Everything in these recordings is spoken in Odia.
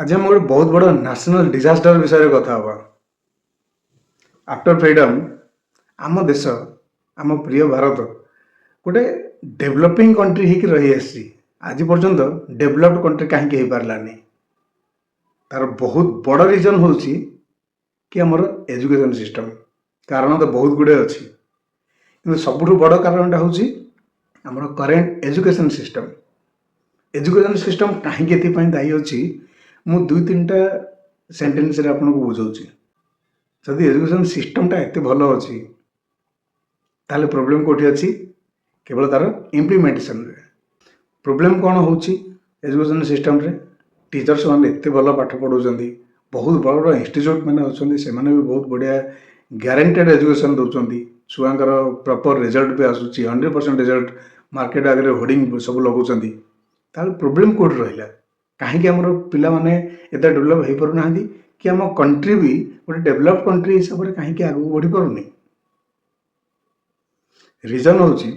ଆଜି ଆମେ ଗୋଟେ ବହୁତ ବଡ଼ ନ୍ୟାସନାଲ୍ ଡିଜାଷ୍ଟର ବିଷୟରେ କଥା ହେବା। ଆଫ୍ଟର ଫ୍ରିଡମ୍ ଆମ ଦେଶ, ଆମ ପ୍ରିୟ ଭାରତ ଗୋଟେ ଡେଭଲପିଂ କଣ୍ଟ୍ରି ହେଇକି ରହିଆସିଛି। ଆଜି ପର୍ଯ୍ୟନ୍ତ ଡେଭଲପଡ କଣ୍ଟ୍ରି କାହିଁକି ହେଇପାରିଲାନି? ତାର ବହୁତ ବଡ଼ ରିଜନ୍ ହେଉଛି କି ଆମର ଏଜୁକେସନ୍ ସିଷ୍ଟମ୍। କାରଣ ତ ବହୁତ ଗୁଡ଼ିଏ ଅଛି, କିନ୍ତୁ ସବୁଠୁ ବଡ଼ କାରଣଟା ହେଉଛି ଆମର current education system. Education system କାହିଁକି ଏଥିପାଇଁ ଦାୟୀ ଅଛି, ମୁଁ ଦୁଇ ତିନିଟା ସେଣ୍ଟେନ୍ସରେ ଆପଣଙ୍କୁ ବୁଝାଉଛି। ଯଦି ଏଜୁକେସନ୍ ସିଷ୍ଟମ୍ଟା ଏତେ ଭଲ ଅଛି, ତାହେଲେ ପ୍ରୋବ୍ଲେମ୍ କେଉଁଠି ଅଛି? କେବଳ ତାର ଇମ୍ପ୍ଲିମେଣ୍ଟେସନରେ ପ୍ରୋବ୍ଲେମ୍। କ'ଣ ହେଉଛି ଏଜୁକେସନ୍ ସିଷ୍ଟମ୍ରେ? ଟିଚର୍ସ ମାନେ ଏତେ ଭଲ ପାଠ ପଢ଼ାଉଛନ୍ତି, ବହୁତ ବଡ଼ ବଡ଼ ଇନଷ୍ଟିଚ୍ୟୁଟ୍ ମାନେ ଅଛନ୍ତି, ସେମାନେ ବି ବହୁତ ବଢ଼ିଆ ଗ୍ୟାରେଣ୍ଟେଡ଼ ଏଜୁକେସନ୍ ଦେଉଛନ୍ତି। ଛୁଆଙ୍କର ପ୍ରପର୍ ରେଜଲ୍ଟ ବି ଆସୁଛି, 100% ରେଜଲ୍ଟ, ମାର୍କେଟ ଆଗରେ ହୋର୍ଡ଼ିଂ ସବୁ ଲଗାଉଛନ୍ତି। ତାହେଲେ ପ୍ରୋବ୍ଲେମ୍ କେଉଁଠି ରହିଲା? କାହିଁକି ଆମର ପିଲାମାନେ ଏତେ ଡେଭଲପ୍ ହେଇପାରୁନାହାନ୍ତି କି ଆମ କଣ୍ଟ୍ରି ବି ଗୋଟେ ଡେଭଲପ୍ କଣ୍ଟ୍ରି ହିସାବରେ କାହିଁକି ଆଗକୁ ବଢ଼ିପାରୁନି? ରିଜନ୍ ହେଉଛି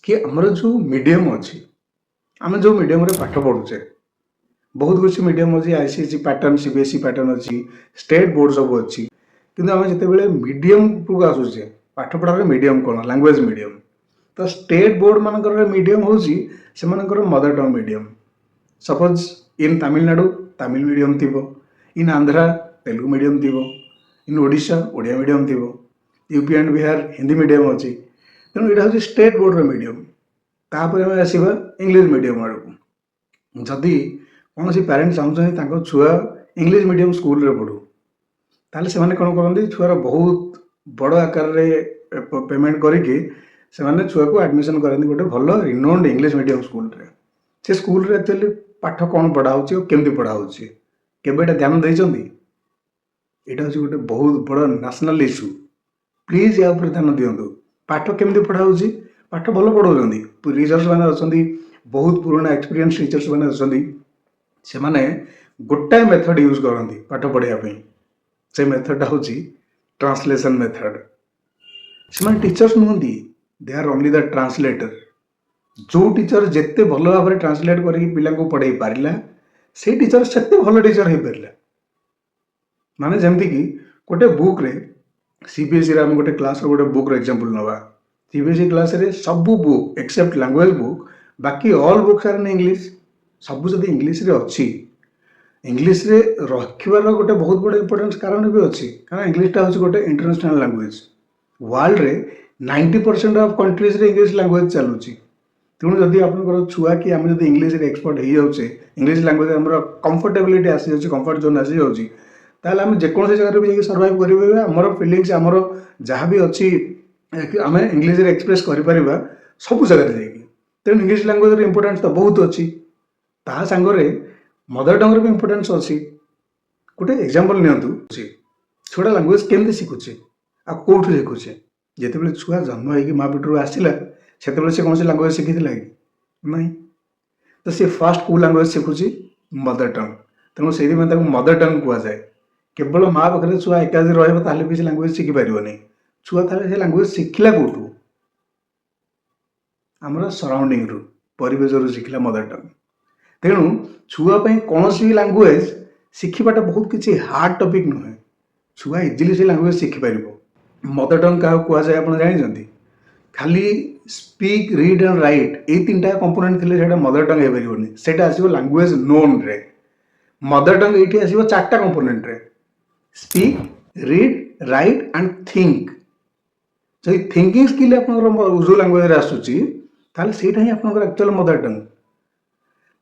କି ଆମର ଯେଉଁ ମିଡ଼ିୟମ୍ ଅଛି, ଆମେ ଯେଉଁ ମିଡ଼ିୟମରେ ପାଠ ପଢ଼ୁଛେ, ବହୁତ କିଛି ମିଡ଼ିୟମ୍ ଅଛି। ଆଇସିଏସ୍ଇ ପ୍ୟାଟର୍ନ, ସିବିଏସ୍ଇ ପ୍ୟାଟର୍ନ ଅଛି, ଷ୍ଟେଟ୍ ବୋର୍ଡ଼ ସବୁ ଅଛି। କିନ୍ତୁ ଆମେ ଯେତେବେଳେ ମିଡ଼ିୟମକୁ ଆସୁଛେ, ପାଠପଢ଼ାର ମିଡ଼ିୟମ୍ କ'ଣ? Language medium. ତ ଷ୍ଟେଟ୍ ବୋର୍ଡ଼ ମାନଙ୍କର ମିଡ଼ିୟମ୍ ହେଉଛି ସେମାନଙ୍କର mother tongue medium. Suppose in Tamil Nadu Tamil medium ଥିବ, ଇନ୍ ଆନ୍ଧ୍ରା ତେଲୁଗୁ ମିଡ଼ିୟମ୍ ଥିବ, ଇନ୍ ଓଡ଼ିଶା ଓଡ଼ିଆ ମିଡ଼ିୟମ୍ ଥିବ, UP and Bihar Hindi medium ଅଛି। ତେଣୁ ଏଇଟା ହେଉଛି ଷ୍ଟେଟ୍ ବୋର୍ଡ଼ର ମିଡ଼ିୟମ୍। ତାପରେ ଆମେ ଆସିବା ଇଂଲିଶ ମିଡ଼ିୟମ୍ ଆଡ଼କୁ। ଯଦି କୌଣସି ପ୍ୟାରେଣ୍ଟ ଚାହୁଁଛନ୍ତି ତାଙ୍କ ଛୁଆ ଇଂଲିଶ ମିଡ଼ିୟମ୍ ସ୍କୁଲରେ ପଢ଼ୁ, ତାହେଲେ ସେମାନେ କ'ଣ କରନ୍ତି? ଛୁଆର ବହୁତ ବଡ଼ ଆକାରରେ ପେମେଣ୍ଟ କରିକି ସେମାନେ ଛୁଆକୁ ଆଡ଼ମିସନ୍ କରାନ୍ତି ଗୋଟେ ଭଲ ରିନୋଣ୍ଡ ଇଂଲିଶ ମିଡ଼ିୟମ୍ ସ୍କୁଲରେ। ସେ ସ୍କୁଲରେ ଆକ୍ଚୁଆଲି ପାଠ କ'ଣ ପଢ଼ା ହେଉଛି ଆଉ କେମିତି ପଢ଼ା ହେଉଛି, କେବେ ଏଇଟା ଧ୍ୟାନ ଦେଇଛନ୍ତି? ଏଇଟା ହେଉଛି ଗୋଟେ ବହୁତ ବଡ଼ ନ୍ୟାସନାଲ୍ ଇସ୍ୟୁ। ପ୍ଲିଜ୍ ୟା ଉପରେ ଧ୍ୟାନ ଦିଅନ୍ତୁ। ପାଠ କେମିତି ପଢ଼ା ହେଉଛି? ପାଠ ଭଲ ପଢ଼ାଉଛନ୍ତି। ଟିଚର୍ସ ମାନେ ଅଛନ୍ତି, ବହୁତ ପୁରୁଣା ଏକ୍ସପିରିଏନ୍ସ ଟିଚର୍ସ ମାନେ ଅଛନ୍ତି। ସେମାନେ ଗୋଟାଏ ମେଥଡ଼ ୟୁଜ୍ କରନ୍ତି ପାଠ ପଢ଼ାଇବା ପାଇଁ। ସେ ମେଥଡ଼ଟା ହେଉଛି ଟ୍ରାନ୍ସଲେସନ୍ ମେଥଡ଼। ସେମାନେ ଟିଚର୍ସ ନୁହନ୍ତି, they are only the translator. ଯେଉଁ ଟିଚର ଯେତେ ଭଲ ଭାବରେ ଟ୍ରାନ୍ସଲେଟ୍ କରିକି ପିଲାଙ୍କୁ ପଢ଼େଇ ପାରିଲା, ସେଇ ଟିଚର ସେତେ ଭଲ ଟିଚର ହେଇପାରିଲା। ମାନେ ଯେମିତିକି ଗୋଟେ ବୁକ୍ରେ, ସିବିଏସ୍ଇରେ ଆମେ ଗୋଟେ କ୍ଲାସ୍ର ଗୋଟେ ବୁକ୍ର ଏକ୍ଜାମ୍ପଲ୍ ନେବା। ସିବିଏସ୍ଇ କ୍ଲାସ୍ରେ ସବୁ ବୁକ୍ ଏକ୍ସେପ୍ଟ ଲାଙ୍ଗୁଏଜ୍ ବୁକ୍, ବାକି all books are in English. ସବୁ ଯଦି ଇଂଲିଶରେ ଅଛି, ଇଂଲିଶରେ ରଖିବାର ଗୋଟେ ବହୁତ ବଡ଼ ଇମ୍ପୋର୍ଟାନ୍ସ କାରଣ ବି ଅଛି, କାରଣ ଇଂଲିଶଟା ହେଉଛି ଗୋଟେ ଇଣ୍ଟରନ୍ୟାସନାଲ୍ ଲାଙ୍ଗୁଏଜ୍। ୱାର୍ଲଡରେ 90% ଅଫ୍ କଣ୍ଟ୍ରିଜରେ ଇଂଲିଶ ଲାଙ୍ଗୁଏଜ୍ ଚାଲୁଛି। ତେଣୁ ଯଦି ଆପଣଙ୍କର ଛୁଆ କି ଆମେ ଯଦି ଇଂଲିଶରେ ଏକ୍ସପର୍ଟ ହେଇଯାଉଛେ, ଇଂଲିଶ ଲାଙ୍ଗୁଏଜ୍ ଆମର କମ୍ଫର୍ଟେବିଲିଟି ଆସିଯାଉଛି, କମ୍ଫର୍ଟ ଜୋନ୍ ଆସିଯାଉଛି, ତାହେଲେ ଆମେ ଯେକୌଣସି ଜାଗାରେ ବି ଯାଇକି ସର୍ଭାଇଭ୍ କରିପାରିବା। ଆମର ଫିଲିଙ୍ଗସ୍, ଆମର ଯାହା ବି ଅଛି, ଆମେ ଇଂଲିଶରେ ଏକ୍ସପ୍ରେସ୍ କରିପାରିବା ସବୁ ଜାଗାରେ ଯାଇକି। ତେଣୁ ଇଂଲିଶ ଲାଙ୍ଗୁଏଜର ଇମ୍ପୋର୍ଟାନ୍ସ ତ ବହୁତ ଅଛି। ତା ସାଙ୍ଗରେ ମଦର ଟଙ୍ଗର ବି ଇମ୍ପୋର୍ଟାନ୍ସ ଅଛି। ଗୋଟେ ଏକ୍ଜାମ୍ପଲ୍ ନିଅନ୍ତୁ। ଛୁଆଟା ଲାଙ୍ଗୁଏଜ କେମିତି ଶିଖୁଛି ଆଉ କେଉଁଠୁ ଶିଖୁଛି? ଯେତେବେଳେ ଛୁଆ ଜନ୍ମ ହେଇକି ମା ପେଟରୁ ଆସିଲା, ସେତେବେଳେ ସେ କୌଣସି ଲାଙ୍ଗୁଏଜ ଶିଖିଥିଲା କି? ନାହିଁ। ତ ସେ ଫାଷ୍ଟ କେଉଁ ଲାଙ୍ଗୁଏଜ ଶିଖୁଛି? ମଦର ଟଙ୍ଗ। ତେଣୁ ସେଇଥିପାଇଁ ତାକୁ ମଦର ଟଙ୍ଗ କୁହାଯାଏ। କେବଳ ମା ପାଖରେ ଛୁଆ ଏକା ଯଦି ରହିବ, ତାହେଲେ ବି ସେ ଲାଙ୍ଗୁଏଜ ଶିଖିପାରିବନି ଛୁଆ। ତାହେଲେ ସେ ଲାଙ୍ଗୁଏଜ ଶିଖିଲା କେଉଁଠୁ? ଆମର ସରାଉଣ୍ଡିଂରୁ, ପରିବେଶରୁ ଶିଖିଲା ମଦର ଟଙ୍ଗ। ତେଣୁ ଛୁଆ ପାଇଁ କୌଣସି ବି ଲାଙ୍ଗୁଏଜ ଶିଖିବାଟା ବହୁତ କିଛି ହାର୍ଡ ଟପିକ୍ ନୁହେଁ। ଛୁଆ ଇଜିଲି ସେ ଲାଙ୍ଗୁଏଜ ଶିଖିପାରିବ। ମଦର ଟଙ୍ଗ କାହାକୁ କୁହାଯାଏ ଆପଣ ଜାଣିଛନ୍ତି? ଖାଲି ସ୍ପିକ୍, ରିଡ୍ ଆଣ୍ଡ ରାଇଟ୍ ଏଇ ତିନିଟା କମ୍ପୋନେଣ୍ଟ ଥିଲେ ସେଇଟା ମଦର ଟଙ୍ଗ ହେଇପାରିବନି। ସେଇଟା ଆସିବ ଲାଙ୍ଗୁଏଜ ନୋନ୍ରେ। ମଦର ଟଙ୍ଗ ଏଇଠି ଆସିବ ଚାରିଟା କମ୍ପୋନେଣ୍ଟରେ: speak, read, write and think. ଯଦି ଥିଙ୍କିଂ ସ୍କିଲ୍ ଆପଣଙ୍କର ଯେଉଁ ଲାଙ୍ଗୁଏଜରେ ଆସୁଛି, ତାହେଲେ ସେଇଟା ହିଁ ଆପଣଙ୍କର ଆକ୍ଚୁଆଲ ମଦର ଟଙ୍ଗ।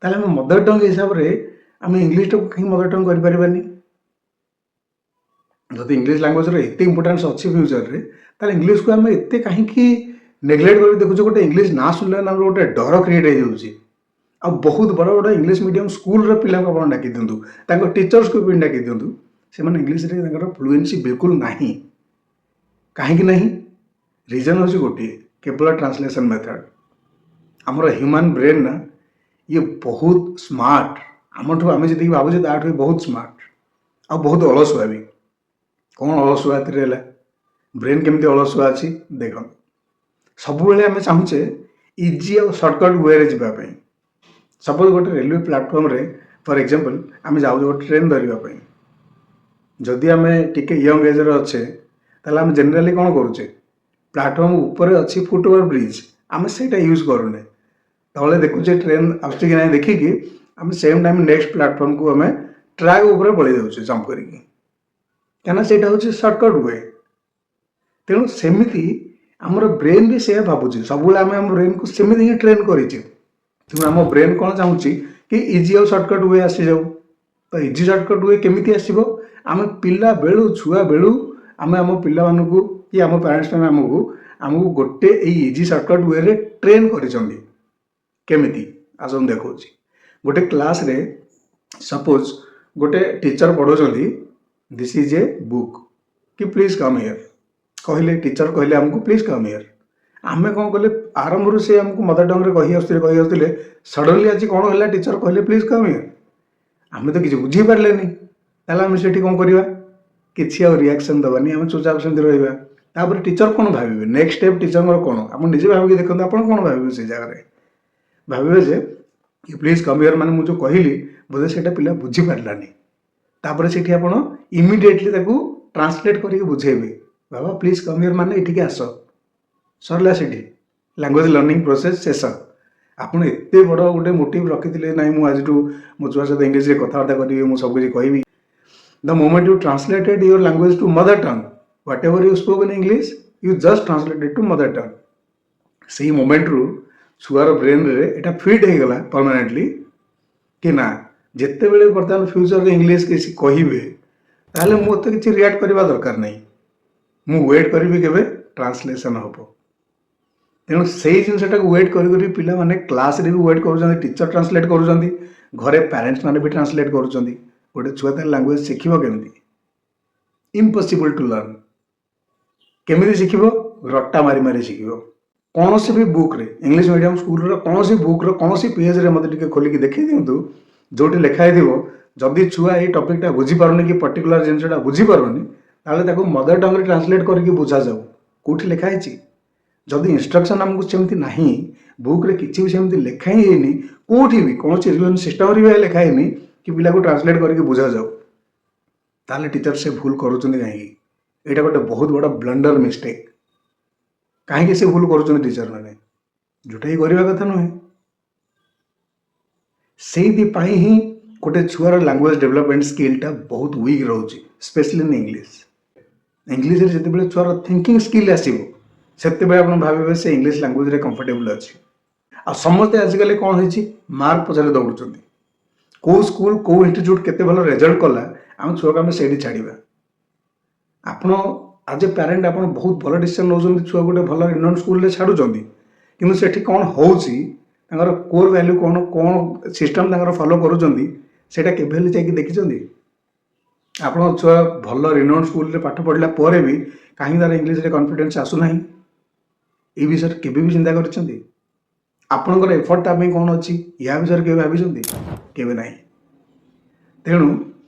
ତାହେଲେ ଆମେ ମଦର ଟଙ୍ଗ ହିସାବରେ ଆମେ ଇଂଲିଶଟାକୁ କାହିଁକି ମଦର ଟଙ୍ଗ କରିପାରିବାନି? ଯଦି ଇଂଲିଶ ଲାଙ୍ଗୁଏଜର ଏତେ ଇମ୍ପୋର୍ଟାନ୍ସ ଅଛି ଫ୍ୟୁଚରରେ, ତାହେଲେ ଇଂଲିଶକୁ ଆମେ ଏତେ କାହିଁକି ନେଗ୍ଲେକ୍ଟ କରି ଦେଖୁଛୁ? ଗୋଟେ ଇଂଲିଶ ନାଁ ଶୁଣିଲେ ଆମର ଗୋଟେ ଡର କ୍ରିଏଟ୍ ହେଇଯାଉଛି। ଆଉ ବହୁତ ବଡ଼ ବଡ଼ ଇଂଲିଶ ମିଡ଼ିୟମ୍ ସ୍କୁଲର ପିଲାଙ୍କୁ ଆପଣ ଡାକି ଦିଅନ୍ତୁ, ତାଙ୍କ ଟିଚର୍ସକୁ ବି ଡାକି ଦିଅନ୍ତୁ, ସେମାନେ ଇଂଲିଶରେ ତାଙ୍କର ଫ୍ଲୁଏନ୍ସି ବିଲକୁଲ ନାହିଁ। କାହିଁକି ନାହିଁ? ରିଜନ୍ ହେଉଛି ଗୋଟିଏ, କେବଳ ଟ୍ରାନ୍ସଲେସନ୍ ମେଥଡ଼। ଆମର ହ୍ୟୁମାନ୍ ବ୍ରେନ୍ ନା, ଇଏ ବହୁତ ସ୍ମାର୍ଟ ଆମଠୁ। ଆମେ ଯେତିକି ଭାବୁଛେ, ତାଠୁ ବି ବହୁତ ସ୍ମାର୍ଟ ଆଉ ବହୁତ ଅଳସୁଆ ବି। କ'ଣ ଅଳସୁଆ ଏଥିରେ ହେଲା? ବ୍ରେନ୍ କେମିତି ଅଳସୁଆ ଅଛି ଦେଖନ୍ତୁ। ସବୁବେଳେ ଆମେ ଚାହୁଁଛେ ଇଜି ଆଉ ସର୍ଟକଟ୍ ୱେରେ ଯିବା ପାଇଁ। ସପୋଜ ଗୋଟେ ରେଲୱେ ପ୍ଲାଟଫର୍ମରେ ଫର୍ ଏକ୍ଜାମ୍ପଲ୍, ଆମେ ଯାଉଛୁ ଗୋଟେ ଟ୍ରେନ୍ ଧରିବା ପାଇଁ। ଯଦି ଆମେ ଟିକେ ୟଙ୍ଗ ଏଜ୍ର ଅଛେ, ତାହେଲେ ଆମେ ଜେନେରାଲି କ'ଣ କରୁଛେ? ପ୍ଲାଟଫର୍ମ ଉପରେ ଅଛି ଫୁଟ୍ ଓଭର ବ୍ରିଜ୍, ଆମେ ସେଇଟା ୟୁଜ୍ କରୁନେ। ତଳେ ଦେଖୁଛେ ଟ୍ରେନ୍ ଆସୁଛି କି ନାହିଁ, ଦେଖିକି ଆମେ ସେମ୍ ଟାଇମ୍ ନେକ୍ସଟ ପ୍ଲାଟଫର୍ମକୁ ଆମେ ଟ୍ରାକ୍ ଉପରେ ପଳେଇ ଯାଉଛେ ଜମ୍ପ କରିକି, କାହିଁକିନା ସେଇଟା ହେଉଛି ସର୍ଟକଟ୍ we. ତେଣୁ ସେମିତି ଆମର ବ୍ରେନ୍ ବି ସେଇଆ ଭାବୁଛି ସବୁବେଳେ। ଆମେ ଆମ ବ୍ରେନ୍କୁ ସେମିତି ହିଁ ଟ୍ରେନ୍ କରିଛେ। ତେଣୁ ଆମ ବ୍ରେନ୍ କ'ଣ ଚାହୁଁଛି କି ଇଜି ଆଉ ସର୍ଟକଟ୍ we ଆସିଯାଉ। ତ ଇଜି ସର୍ଟକଟ୍ we କେମିତି ଆସିବ? ଆମେ ପିଲା ବେଳୁ, ଛୁଆ ବେଳୁ ଆମେ ଆମ ପିଲାମାନଙ୍କୁ କି ଆମ ପ୍ୟାରେଣ୍ଟସ୍ ମାନେ ଆମକୁ ଗୋଟେ ଏଇ ଇଜି ସର୍ଟକଟ୍ ୱେରେ ଟ୍ରେନ୍ କରିଛନ୍ତି। କେମିତି? ଆସନ୍ତୁ ଦେଖାଉଛି। ଗୋଟେ କ୍ଲାସ୍ରେ ସପୋଜ୍ ଗୋଟେ ଟିଚର ପଢ଼ଉଛନ୍ତି, "This is a book" କି "Please come here" କହିଲେ। ଟିଚର କହିଲେ ଆମକୁ, "Please come here." ଆମେ କ'ଣ କଲେ? ଆରମ୍ଭରୁ ସେ ଆମକୁ ମଦର ଟଙ୍ଗରେ କହି ଆସୁଥିଲେ, କହି ଆସୁଥିଲେ। ସଡନଲି ଆଜି କ'ଣ ହେଲା? ଟିଚର କହିଲେ, "Please come here." ଆମେ ତ କିଛି ବୁଝିପାରିଲେନି। ତାହେଲେ ଆମେ ସେଠି କ'ଣ କରିବା? କିଛି ଆଉ ରିଆକ୍ସନ୍ ଦେବାନି, ଆମେ ଚୁପଚାପ ସେମିତି ରହିବା। ତାପରେ ଟିଚର କ'ଣ ଭାବିବେ? ନେକ୍ସଟ ଷ୍ଟେପ୍ ଟିଚରଙ୍କର କ'ଣ? ଆପଣ ନିଜେ ଭାବିକି ଦେଖନ୍ତୁ, ଆପଣ କ'ଣ ଭାବିବେ ସେଇ ଜାଗାରେ? ଭାବିବେ ଯେ "Please come here" ମାନେ ମୁଁ ଯେଉଁ କହିଲି, ବୋଧେ ସେଇଟା ପିଲା ବୁଝିପାରିଲାନି। ତାପରେ ସେଠି ଆପଣ ଇମିଡ଼ିଏଟଲି ତାକୁ ଟ୍ରାନ୍ସଲେଟ୍ କରିକି ବୁଝେଇବେ, "ବାବା, please come here ମାନେ ଏଠିକି ଆସ।" ସରିଲା ସେଠି, ଲାଙ୍ଗୁଏଜ ଲର୍ଣ୍ଣିଂ ପ୍ରୋସେସ୍ ଶେଷ। ଆପଣ ଏତେ ବଡ଼ ଗୋଟେ ମୋଟିଭ୍ ରଖିଥିଲେ, ନାଇଁ, ମୁଁ ଆଜିଠୁ ମୋ ଛୁଆ ସହିତ ଇଂଲିଶରେ କଥାବାର୍ତ୍ତା କରିବି, ମୁଁ ସବୁ କିଛି କହିବି। The moment you translated your language to mother tongue, whatever you spoke in English, you just translated to mother tongue, ସେଇ ମୋମେଣ୍ଟରୁ ଛୁଆର ବ୍ରେନ୍ରେ ଏଇଟା ଫିଟ୍ ହେଇଗଲା ପରମାନେଣ୍ଟଲି କି ନା, ଯେତେବେଳେ ବର୍ତ୍ତମାନ ଫ୍ୟୁଚରରେ ଇଂଲିଶ କିଛି କହିବେ, ତାହେଲେ ମୁଁ ଏତେ କିଛି ରିଆକ୍ଟ କରିବା ଦରକାର ନାହିଁ। ମୁଁ ୱେଟ୍ କରିବି କେବେ ଟ୍ରାନ୍ସଲେସନ୍ ହେବ। ତେଣୁ ସେଇ ଜିନିଷଟାକୁ ୱେଟ୍ କରି କରି ପିଲାମାନେ କ୍ଲାସ୍ରେ ବି ୱେଟ୍ କରୁଛନ୍ତି, ଟିଚର ଟ୍ରାନ୍ସଲେଟ୍ କରୁଛନ୍ତି, ଘରେ ପ୍ୟାରେଣ୍ଟସ୍ ମାନେ ବି ଟ୍ରାନ୍ସଲେଟ୍ କରୁଛନ୍ତି। ଗୋଟେ ଛୁଆ ତାର ଲାଙ୍ଗୁଏଜ ଶିଖିବ କେମିତି? Impossible to learn. କେମିତି ଶିଖିବ? ରଟା ମାରି ମାରି ଶିଖିବ। କୌଣସି ବି ବୁକ୍ରେ, ଇଂଲିଶ ମିଡ଼ିୟମ ସ୍କୁଲର କୌଣସି ବୁକ୍ର କୌଣସି ପେଜ୍ରେ ମୋତେ ଟିକେ ଖୋଲିକି ଦେଖେଇ ଦିଅନ୍ତୁ, ଯେଉଁଠି ଲେଖା ହେଇଥିବ, ଯଦି ଛୁଆ ଏଇ ଟପିକ୍ଟା ବୁଝିପାରୁନି କି ପର୍ଟିକୁଲାର ଜିନିଷଟା ବୁଝିପାରୁନି, ତାହେଲେ ତାକୁ ମଦର ଟଙ୍ଗରେ ଟ୍ରାନ୍ସଲେଟ୍ କରିକି ବୁଝାଯାଉ। କେଉଁଠି ଲେଖା ହେଇଛି? ଯଦି ଇନଷ୍ଟ୍ରକ୍ସନ୍ ଆମକୁ ସେମିତି ନାହିଁ, ବୁକ୍ରେ କିଛି ବି ସେମିତି ଲେଖା ହିଁ ହେଇନି, କେଉଁଠି ବି କୌଣସି ଏଜୁକେସନ୍ ସିଷ୍ଟମରେ ବି ଲେଖା ହେଇନି କି ପିଲାକୁ ଟ୍ରାନ୍ସଲେଟ୍ କରିକି ବୁଝାଯାଉ, ତାହେଲେ ଟିଚର ସେ ଭୁଲ କରୁଛନ୍ତି କାହିଁକି? ଏଇଟା ଗୋଟେ ବହୁତ ବଡ଼ ବ୍ଲଣ୍ଡର ମିଷ୍ଟେକ୍। କାହିଁକି ସେ ଭୁଲ କରୁଛନ୍ତି ଟିଚର ମାନେ, ଯେଉଁଟାକି କରିବା କଥା ନୁହେଁ? ସେଇଥିପାଇଁ ହିଁ ଗୋଟେ ଛୁଆର ଲାଙ୍ଗୁଏଜ ଡେଭଲପମେଣ୍ଟ ସ୍କିଲ୍ଟା ବହୁତ ୱିକ୍ ରହୁଛି, ସ୍ପେଶାଲି ଇନ୍ ଇଂଲିଶ। ଇଂଲିଶରେ ଯେତେବେଳେ ଛୁଆର ଥିଙ୍କିଂ ସ୍କିଲ୍ ଆସିବ, ସେତେବେଳେ ଆପଣ ଭାବିବେ ସେ ଇଂଲିଶ ଲାଙ୍ଗୁଏଜରେ କମ୍ଫର୍ଟେବୁଲ୍ ଅଛି। ଆଉ ସମସ୍ତେ ଆଜିକାଲି କ'ଣ ହେଇଛି, ମାର୍କ ପଛରେ ଦୌଡ଼ୁଛନ୍ତି। କେଉଁ ସ୍କୁଲ, କେଉଁ ଇନଷ୍ଟିଚ୍ୟୁଟ୍ କେତେ ଭଲ ରେଜଲ୍ଟ କଲା, ଆମ ଛୁଆକୁ ଆମେ ସେଇଠି ଛାଡ଼ିବା। ଆପଣ ଆଜ୍ ଏ ପ୍ୟାରେଣ୍ଟ ଆପଣ ବହୁତ ଭଲ ଡିସିସନ୍ ନେଉଛନ୍ତି, ଛୁଆକୁ ଗୋଟେ ଭଲ ରିନାଉଣ୍ଡ ସ୍କୁଲରେ ଛାଡ଼ୁଛନ୍ତି। କିନ୍ତୁ ସେଠି କ'ଣ ହେଉଛି, ତାଙ୍କର କୋର୍ ଭ୍ୟାଲ୍ୟୁ କ'ଣ, କ'ଣ ସିଷ୍ଟମ୍ ତାଙ୍କର ଫଲୋ କରୁଛନ୍ତି, ସେଇଟା କେବେ ହେଲେ ଯାଇକି ଦେଖିଛନ୍ତି? ଆପଣଙ୍କ ଛୁଆ ଭଲ ରିନାଉଣ୍ଡ ସ୍କୁଲରେ ପାଠ ପଢ଼ିଲା ପରେ ବି କାହିଁକି ତାର ଇଂଲିଶରେ କନଫିଡେନ୍ସ ଆସୁନାହିଁ, ଏଇ ବିଷୟରେ କେବେ ବି ଚିନ୍ତା କରିଛନ୍ତି? ଆପଣଙ୍କର ଏଫର୍ଟ ତା ପାଇଁ କ'ଣ ଅଛି, ୟା ବିଷୟରେ କେବେ ଭାବିଛନ୍ତି? କେବେ ନାହିଁ। ତେଣୁ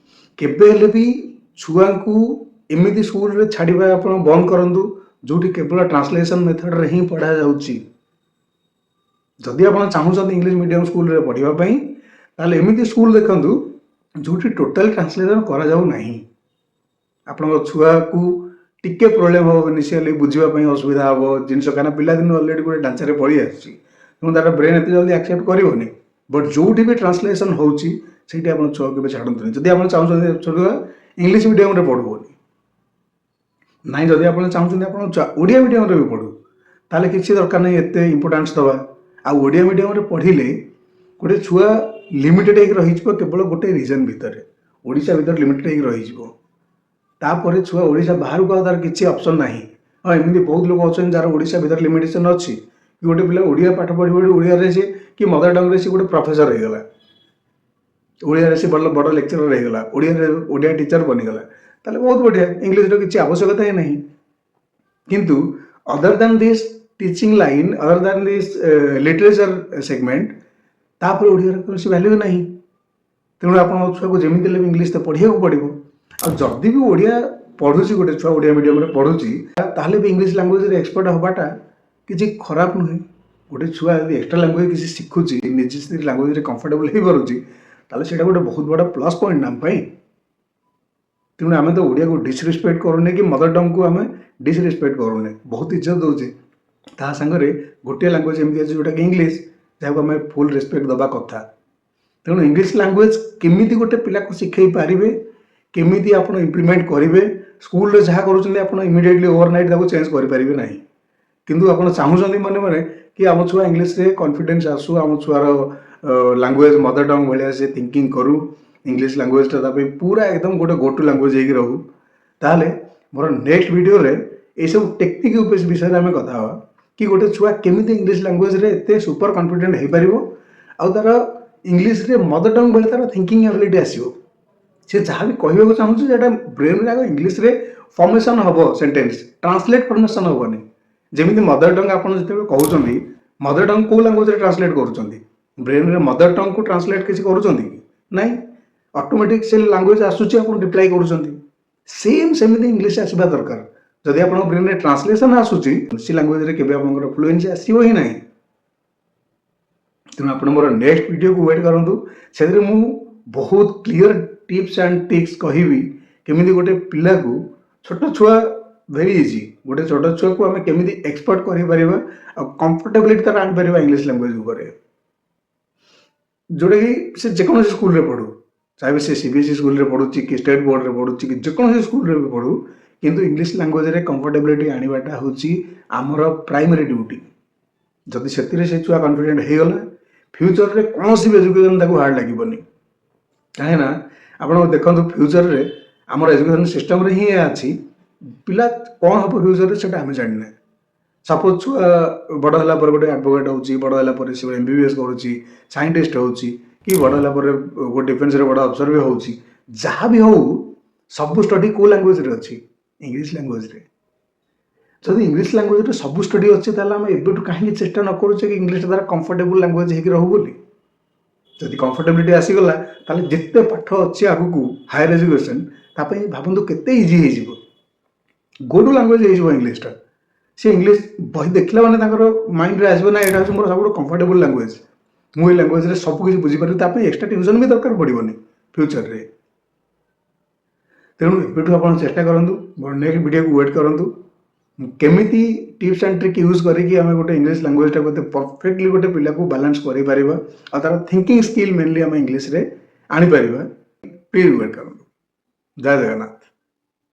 କେବେ ହେଲେ ବି ଛୁଆଙ୍କୁ ଏମିତି ସ୍କୁଲରେ ଛାଡ଼ିବା ଆପଣ ବନ୍ଦ କରନ୍ତୁ, ଯେଉଁଠି କେବଳ ଟ୍ରାନ୍ସଲେସନ୍ ମେଥଡ଼ରେ ହିଁ ପଢ଼ାଯାଉଛି। ଯଦି ଆପଣ ଚାହୁଁଛନ୍ତି ଇଂଲିଶ ମିଡ଼ିୟମ ସ୍କୁଲରେ ପଢ଼ିବା ପାଇଁ, ତାହେଲେ ଏମିତି ସ୍କୁଲ ଦେଖନ୍ତୁ ଯେଉଁଠି ଟୋଟାଲ ଟ୍ରାନ୍ସଲେସନ୍ କରାଯାଉ ନାହିଁ। ଆପଣଙ୍କ ଛୁଆକୁ ଟିକେ ପ୍ରୋବ୍ଲେମ୍ ହେବ ଇନିସିଆଲି, ବୁଝିବା ପାଇଁ ଅସୁବିଧା ହେବ ଜିନିଷ, କାହିଁକିନା ପିଲାଦିନୁ ଅଲରେଡ଼ି ଗୋଟେ ଢାଞ୍ଚାରେ ପଳେଇ ଆସିଛି। ତେଣୁ ତାର ବ୍ରେନ୍ ଏତେ ଜଲ୍ଦି ଆକ୍ସେପ୍ଟ କରିବନି। ବଟ୍ ଯେଉଁଠି ବି ଟ୍ରାନ୍ସଲେସନ୍ ହେଉଛି, ସେଇଠି ଆପଣ ଛୁଆକୁ କେବେ ଛାଡ଼ନ୍ତୁନି। ଯଦି ଆପଣ ଚାହୁଁଛନ୍ତି ଛୁଆ ଇଂଲିଶ ମିଡ଼ିୟମରେ ପଢ଼ୁ ବୋଲି। ନାଇଁ, ଯଦି ଆପଣ ଚାହୁଁଛନ୍ତି ଆପଣ ଛୁଆ ଓଡ଼ିଆ ମିଡ଼ିୟମରେ ବି ପଢ଼ୁ, ତାହେଲେ କିଛି ଦରକାର ନାହିଁ ଏତେ ଇମ୍ପୋର୍ଟାନ୍ସ ଦେବା। ଆଉ ଓଡ଼ିଆ ମିଡ଼ିୟମରେ ପଢ଼ିଲେ ଗୋଟେ ଛୁଆ ଲିମିଟେଡ଼ ହେଇକି ରହିଯିବ, କେବଳ ଗୋଟେ ରିଜନ୍ ଭିତରେ, ଓଡ଼ିଶା ଭିତରେ ଲିମିଟେଡ଼ ହେଇକି ରହିଯିବ। ତାପରେ ଛୁଆ ଓଡ଼ିଶା ବାହାରକୁ ଆଉ ତାର କିଛି ଅପସନ୍ ନାହିଁ। ହଁ, ଏମିତି ବହୁତ ଲୋକ ଅଛନ୍ତି ଯାହାର ଓଡ଼ିଶା ଭିତରେ ଲିମିଟେସନ୍ ଅଛି କି ଗୋଟେ ପିଲା ଓଡ଼ିଆ ପାଠ ପଢ଼ି ପଢ଼ି ଓଡ଼ିଆରେ ସେ କି ମଦର ଟଙ୍ଗରେ ସେ ଗୋଟେ ପ୍ରଫେସର ହେଇଗଲା, ଓଡ଼ିଆରେ ସେ ଭଲ ବଡ଼ ଲେକ୍ଚରର ହେଇଗଲା, ଓଡ଼ିଆରେ ଓଡ଼ିଆ ଟିଚର ବନିଗଲା, ତାହେଲେ ବହୁତ ବଢ଼ିଆ, ଇଂଲିଶର କିଛି ଆବଶ୍ୟକତା ହିଁ ନାହିଁ। କିନ୍ତୁ other than this teaching line, other than this literature segment, ତାପରେ ଓଡ଼ିଆର କୌଣସି ଭ୍ୟାଲ୍ୟୁ ନାହିଁ। ତେଣୁ ଆପଣଙ୍କ ଛୁଆକୁ ଯେମିତି ହେଲେ ବି ଇଂଲିଶ ତ ପଢ଼ିବାକୁ ପଡ଼ିବ। ଆଉ ଯଦି ବି ଓଡ଼ିଆ ପଢ଼ୁଛି, ଗୋଟେ ଛୁଆ ଓଡ଼ିଆ ମିଡ଼ିୟମରେ ପଢ଼ୁଛି, ତାହେଲେ ବି ଇଂଲିଶ ଲାଙ୍ଗୁଏଜରେ ଏକ୍ସପର୍ଟ ହେବାଟା କିଛି ଖରାପ ନୁହେଁ। ଗୋଟେ ଛୁଆ ଯଦି ଏକ୍ସଟ୍ରା ଲାଙ୍ଗୁଏଜ କିଛି ଶିଖୁଛି, ନିଜେ ସେ ଲାଙ୍ଗୁଏଜରେ କମ୍ଫର୍ଟେବଲ୍ ହେଇପାରୁଛି, ତାହେଲେ ସେଇଟା ଗୋଟେ ବହୁତ ବଡ଼ ପ୍ଲସ୍ ପଏଣ୍ଟ ଆମ ପାଇଁ। ତେଣୁ ଆମେ ତ ଓଡ଼ିଆକୁ ଡିସରେସ୍ପେକ୍ଟ କରୁନେ କି ମଦର ଟଙ୍ଗକୁ ଆମେ ଡିସରେସ୍ପେକ୍ଟ କରୁନେ, ବହୁତ ଇଜ୍ଜତ ଦେଉଛେ। ତା ସାଙ୍ଗରେ ଗୋଟିଏ ଲାଙ୍ଗୁଏଜ ଏମିତି ଅଛି, ଯେଉଁଟାକି ଇଂଲିଶ, ଯାହାକୁ ଆମେ ଫୁଲ୍ ରେସ୍ପେକ୍ଟ ଦେବା କଥା। ତେଣୁ ଇଂଲିଶ ଲାଙ୍ଗୁଏଜ କେମିତି ଗୋଟେ ପିଲାକୁ ଶିଖେଇ ପାରିବେ, କେମିତି ଆପଣ ଇମ୍ପ୍ଲିମେଣ୍ଟ କରିବେ? ସ୍କୁଲରେ ଯାହା କରୁଛନ୍ତି, ଆପଣ ଇମିଡ଼ିଏଟଲି ଓଭରନାଇଟ୍ ତାକୁ ଚେଞ୍ଜ କରିପାରିବେ ନାହିଁ। କିନ୍ତୁ ଆପଣ ଚାହୁଁଛନ୍ତି ମନେ ମନେ କି ଆମ ଛୁଆ ଇଂଲିଶରେ କନଫିଡେନ୍ସ ଆସୁ, ଆମ ଛୁଆର ଲାଙ୍ଗୁଏଜ ମଦର ଟଙ୍ଗ ଭଳିଆ ସେ ଥିଙ୍କିଂ କରୁ, ଇଂଲିଶ ଲାଙ୍ଗୁଏଜଟା ତା ପାଇଁ ପୁରା ଏକଦମ ଗୋଟେ ଗୋ ଟୁ ଲାଙ୍ଗୁଏଜ ହେଇକି ରହୁ, ତାହେଲେ ମୋର ନେକ୍ସଟ ଭିଡ଼ିଓରେ ଏଇସବୁ ଟେକ୍ନିକ୍ ଉପରେ ବିଷୟରେ ଆମେ କଥା ହେବା କି ଗୋଟେ ଛୁଆ କେମିତି ଇଂଲିଶ ଲାଙ୍ଗୁଏଜରେ ଏତେ ସୁପର କନଫିଡେଣ୍ଟ ହେଇପାରିବ ଆଉ ତାର ଇଂଲିଶରେ ମଦର ଟଙ୍ଗ ଭଳି ତାର ଥିଙ୍କିଂ ଆବିଲିଟି ଆସିବ। ସେ ଯାହା ବି କହିବାକୁ ଚାହୁଁଛି, ସେଇଟା ବ୍ରେନ୍ରେ ଆଗ ଇଂଲିଶରେ ଫର୍ମେସନ୍ ହେବ, ସେଣ୍ଟେନ୍ସ ଟ୍ରାନ୍ସଲେଟ୍ ଫର୍ମେସନ୍ ହେବନି। ଯେମିତି ମଦର ଟଙ୍ଗ ଆପଣ ଯେତେବେଳେ କହୁଛନ୍ତି, ମଦର ଟଙ୍ଗ କେଉଁ ଲାଙ୍ଗୁଏଜରେ ଟ୍ରାନ୍ସଲେଟ୍ କରୁଛନ୍ତି? ବ୍ରେନ୍ରେ ମଦର ଟଙ୍ଗକୁ ଟ୍ରାନ୍ସଲେଟ୍ କିଛି କରୁଛନ୍ତି କି? ନାଇଁ, ଅଟୋମେଟିକ୍ ସେ ଲାଙ୍ଗୁଏଜ ଆସୁଛି, ଆପଣ ରିପ୍ଲାଏ କରୁଛନ୍ତି। ସେମ୍ ସେମିତି ଇଂଲିଶ ଆସିବା ଦରକାର। ଯଦି ଆପଣଙ୍କ ବ୍ରେନ୍ରେ ଟ୍ରାନ୍ସଲେସନ୍ ଆସୁଛି, ସେ ଲାଙ୍ଗୁଏଜରେ କେବେ ଆପଣଙ୍କର ଫ୍ଲୁଏନ୍ସି ଆସିବ ହିଁ ନାହିଁ। ତେଣୁ ଆପଣ ମୋର ନେକ୍ସଟ ଭିଡ଼ିଓକୁ ୱେଟ୍ କରନ୍ତୁ। ସେଥିରେ ମୁଁ ବହୁତ କ୍ଲିଅର ଟିପ୍ସ ଆଣ୍ଡ ଟ୍ରିକ୍ସ କହିବି, କେମିତି ଗୋଟେ ପିଲାକୁ, ଛୋଟ ଛୁଆ, ଭେରି ଇଜି, ଗୋଟେ ଛୋଟ ଛୁଆକୁ ଆମେ କେମିତି ଏକ୍ସପର୍ଟ କରିପାରିବା ଆଉ କମ୍ଫର୍ଟେବିଲିଟି ତାର ଆଣିପାରିବା ଇଂଲିଶ ଲାଙ୍ଗୁଏଜ ଉପରେ, ଯେଉଁଟାକି ସେ ଯେକୌଣସି ସ୍କୁଲରେ ପଢ଼ୁ, ଚାହେ ସେ ସିବିଏସ୍ଇ ସ୍କୁଲରେ ପଢ଼ୁଛି କି ଷ୍ଟେଟ୍ ବୋର୍ଡ଼ରେ ପଢ଼ୁଛି କି ଯେକୌଣସି ସ୍କୁଲରେ ବି ପଢ଼ୁ, କିନ୍ତୁ ଇଂଲିଶ ଲାଙ୍ଗୁଏଜରେ କମ୍ଫର୍ଟେବିଲିଟି ଆଣିବାଟା ହେଉଛି ଆମର ପ୍ରାଇମେରୀ ଡ୍ୟୁଟି। ଯଦି ସେଥିରେ ସେ ଛୁଆ କନଫିଡେଣ୍ଟ ହେଇଗଲା, ଫ୍ୟୁଚରରେ କୌଣସି ବି ଏଜୁକେସନ୍ ତାକୁ ହାର୍ଡ଼ ଲାଗିବନି। କାହିଁକିନା ଆପଣ ଦେଖନ୍ତୁ, ଫ୍ୟୁଚରରେ ଆମର ଏଜୁକେସନ୍ ସିଷ୍ଟମରେ ହିଁ ଏହା ଅଛି। ପିଲା କ'ଣ ହେବ ଫ୍ୟୁଚରରେ, ସେଇଟା ଆମେ ଜାଣିନେ। ସପୋଜ ଛୁଆ ବଡ଼ ହେଲା ପରେ ଗୋଟେ ଆଡ଼ଭୋକେଟ୍ ହେଉଛି, ବଡ଼ ହେଲା ପରେ ସେ ଏମବିବିଏସ୍ କରୁଛି, ସାଇଣ୍ଟିଷ୍ଟ ହେଉଛି କି ବଡ଼ ହେଲା ପରେ ଗୋଟେ ଡିଫେନ୍ସରେ ବଡ଼ ଅଫିସର ବି ହେଉଛି, ଯାହା ବି ହଉ, ସବୁ ଷ୍ଟଡି କେଉଁ ଲାଙ୍ଗୁଏଜରେ ଅଛି? ଇଂଲିଶ ଲାଙ୍ଗୁଏଜରେ। ଯଦି ଇଂଲିଶ ଲାଙ୍ଗୁଏଜରେ ସବୁ ଷ୍ଟଡି ଅଛି, ତାହେଲେ ଆମେ ଏବେଠୁ କାହିଁକି ଚେଷ୍ଟା ନ କରୁଛେ କି ଇଂଲିଶ ତାର କମ୍ଫର୍ଟେବୁଲ୍ ଲାଙ୍ଗୁଏଜ ହେଇକି ରହୁ ବୋଲି? ଯଦି କମ୍ଫର୍ଟେବିଲିଟି ଆସିଗଲା, ତାହେଲେ ଯେତେ ପାଠ ଅଛି ଆଗକୁ ହାୟର ଏଜୁକେସନ୍, ତା ପାଇଁ ଭାବନ୍ତୁ କେତେ ଇଜି ହେଇଯିବ। ଗୋ ଟୁ ଲାଙ୍ଗୁଏଜ ହେଇଯିବ ଇଂଲିଶଟା। ସେ ଇଂଲିଶ ବହି ଦେଖିଲା ମାନେ ତାଙ୍କର ମାଇଣ୍ଡରେ ଆସିବ ନା, ଏଇଟା ହେଉଛି ମୋର ସବୁଠୁ କମ୍ଫର୍ଟେବୁଲ୍ ଲାଙ୍ଗୁଏଜ, ମୁଁ ଏଇ ଲାଙ୍ଗୁଏଜରେ ସବୁ କିଛି ବୁଝିପାରିବି। ତା ପାଇଁ ଏକ୍ସଟ୍ରା ଟ୍ୟୁସନ୍ ବି ଦରକାର ପଡ଼ିବନି ଫ୍ୟୁଚରରେ। ତେଣୁ ଏବେଠୁ ଆପଣ ଚେଷ୍ଟା କରନ୍ତୁ, ମୋର ନେକ୍ସଟ ଭିଡ଼ିଓକୁ ୱେଟ୍ କରନ୍ତୁ, କେମିତି ଟିପ୍ସ ଆଣ୍ଡ ଟ୍ରିକ୍ ୟୁଜ୍ କରିକି ଆମେ ଗୋଟେ ଇଂଲିଶ ଲାଙ୍ଗୁଏଜଟାକୁ ଏତେ ପରଫେକ୍ଟଲି ଗୋଟେ ପିଲାକୁ ବାଲାନ୍ସ କରିପାରିବା ଆଉ ତାର ଥିଙ୍କିଂ ସ୍କିଲ୍ ମେନଲି ଆମେ ଇଂଲିଶରେ ଆଣିପାରିବା। ପ୍ଲିଜ୍ ୱେଟ୍ କରନ୍ତୁ। ଜୟ ଜଗନ୍ନାଥ।